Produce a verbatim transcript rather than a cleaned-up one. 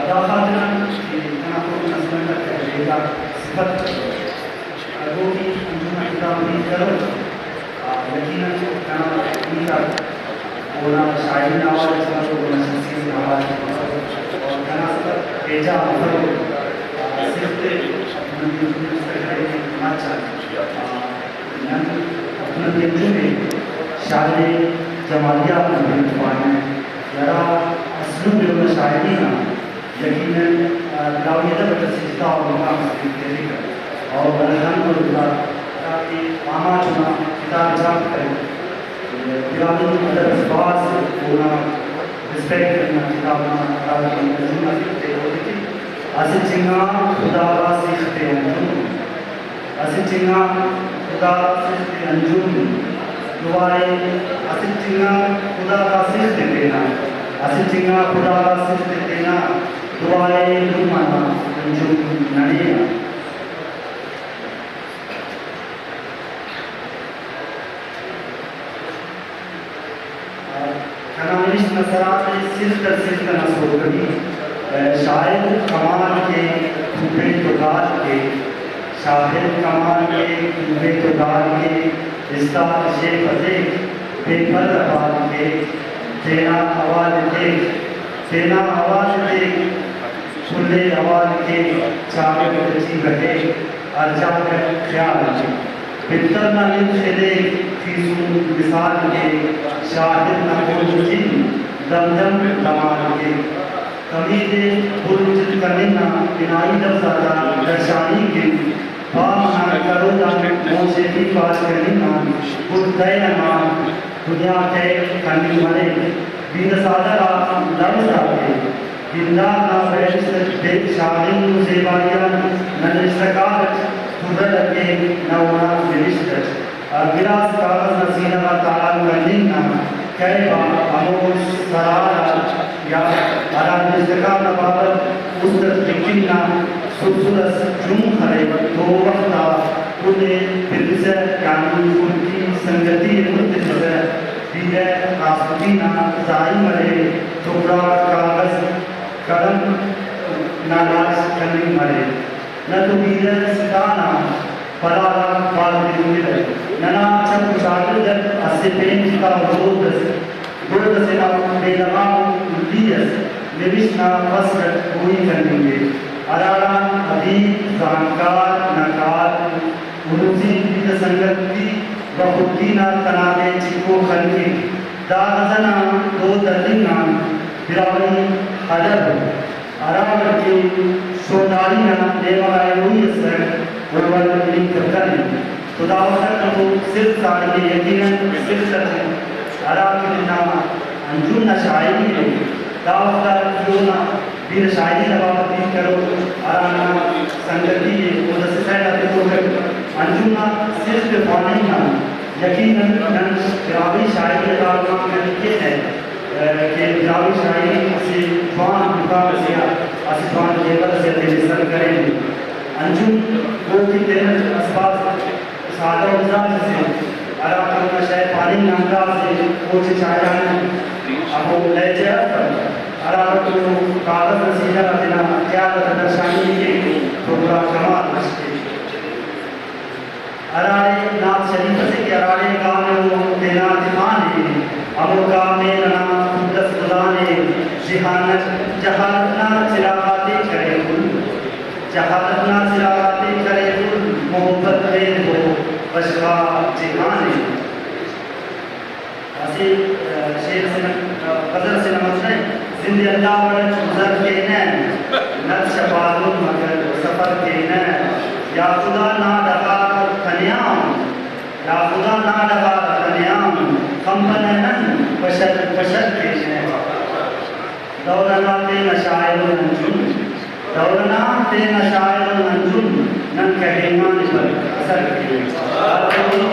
دا خاطر آن کہ کنا خڑک نا سنگت آک تینا بیدار صفت ہربو کہ انجم نا خطاب ہیت کرو، آ، یقیناً کنا ہیت آک اونا شاعری نا حوالہ ٹی مرو، اونا شخصیت نا حوالہ ٹی مرو، اور کنا سفر بے جا مفرو، آ، صرف تے نن دے مستقبل ٹی مچ آ، آ، نن عبدالنبی انجم ءِ شاعر جمالیات نا پن پانہ، ہرا اسلوب اونا شاعری نا یقیناً، آ، براہوئی ادب اٹ اسہ جتا ءُ مقام اس تخیکہ۔ اور الحمدللہ ہراکہ آماچ اونا کتاب ءِ چھاپ کرے، براہوئی ادب اس بھاز اونا ریسپیکٹ کرنا کتاب نا ہراکہ انجم نا فکر تے، اولیکو اسٹ انگا خدا غا سیخ تے انجم۔ اسٹ انگا خدا سیخ تے انجم، دعا ءِ۔ اسٹ انگا خدا غا سیخ تے تینا، اسٹ انگا خدا غا سیخ تے تینا، دعا ءِ لمہ نا انجم ننے آ۔ کنا نوشت نا سرحال ءِ سیخ تر سیخ ئنا سوگوی۔ شاعر کمال کے، کوپے تو گال کے، شاعر کمال کے، کوپے تو گال کے، استاد شیف اتیک، بے پر پال کے، تینا حوال اتیک، تینا حوال اتیک، کل ءِ حوال کے، چاگڑد ٹی بٹیک، ہر جاگہ خیال کے۔ پتر نا ہند خلیک، خیسن مثال کے، شاعر نا پوج کن دم دم دمال کے۔ کمیت ءِ بر و چل کننگ نا بنائی لفظ آتا درشانی کن، پام انا کروت آن مون شیفی پاش کننگ آن گڈ تہہ انا دنیا ٹہیک کننگ مریک۔ بیدہ سادہ غا لوز آتے بندات نا فہرست اٹ بے شاغنگ و زیبائی آن نہ نوشتکار اٹ پورہ لگے نہ اونا نوشت اٹ۔ گڑاس کاغذ نا سینہ غا تالان کننگ نا کیپ آ ہمو سرحال آ یا ہرا نوشتکار نا بابت است اٹ لکھنگ نا سرسر اس جم خلک تو او وخت آ کل ءِ پرسہ یعنی خڑکی سنگتی ءِ مر تسسہ۔ بیدہ راستکی نا زاہی مرے تو گڑا کاغذ قلم نا لاش کننگ مرے، نہ تو بیدہ ستا نا پلار آک پال تننگرہ۔ ننا چپ و چاگڑد اٹ اسہ پین جتا و دود اس، دود اسے نا بے لغام ہلی اس نوشت نا فصل اٹ کوئی کننگ ءِ، ہراڑان ادیب، زانتکار نا کار السی بیدہ سنگتی و خڑکی نا تنازعہ ٹی چکو خلکک۔ دا غزل آن دود ہلنگ آن براہوئی ادب ہراوڑ کہ شونداری نا نیمہ غا ایلوئی ئسک، او وڑ ہننگ کتنے۔ تو دا وخت اٹ تو صرف ساڑی ءِ یقیناً صرف اٹ ہرا کہ تینا انجم نا شاعری ءِ دا وخت آ کہ اونا بیرہ شاعری نا بابت ہیت کرو، ہرانا سنگتی ءِ او داسہ سیٹ آتے کوٹک انجم نا صرف ءِ خواننگ آن یقیناً نن براہوئی شاعری ءِ تعلقان کننگ کینہ، ءِ، کہ براہوئی شاعری اسہ جوان مقام اسے آ اسہ جوان لیول اسے آ تینے سر کرینے۔ انجم اوفتے تینٹ اسہ بھاز سادہ مزاج اسے، ہرا کہ اونا شئیر پاننگ نا انداز ءِ اوٹی شاعرانہ ہمو لہجہ اف، ہراڑتون او کاغذ نا سینہ غا تینا خیال آتا درشانی ءِ کیک تو گڑا کمال بش کیک۔ ہراڑے نعت شریف اسے کہ ہراڑے گام ءِ او تینا تخانے، ہمو گام ءِ ننا خدس گزانے، جہانت، جہالت نا چراغ آتے کرے گل۔ جہالت نا چراغ آتے کرے گل، محبت مہر و بشخا جہان ءِ۔ اسہ، آ، شعر اسے نا، آ، غزل اسے نا متن ءِ، زند اللہ وڑ اٹ گزر کینہ، نقش پالن مگر سفر کینہ، یا خدا نا ڈغار تنیا اُن، یا خدا نا ڈغار تنیا اُن، خمپنہ نن پشر پشر کینہ۔ دور انا تینا شاعر انجم، دور انا تینا شاعر انجم، نن کہینگانے پر اثر کینہ۔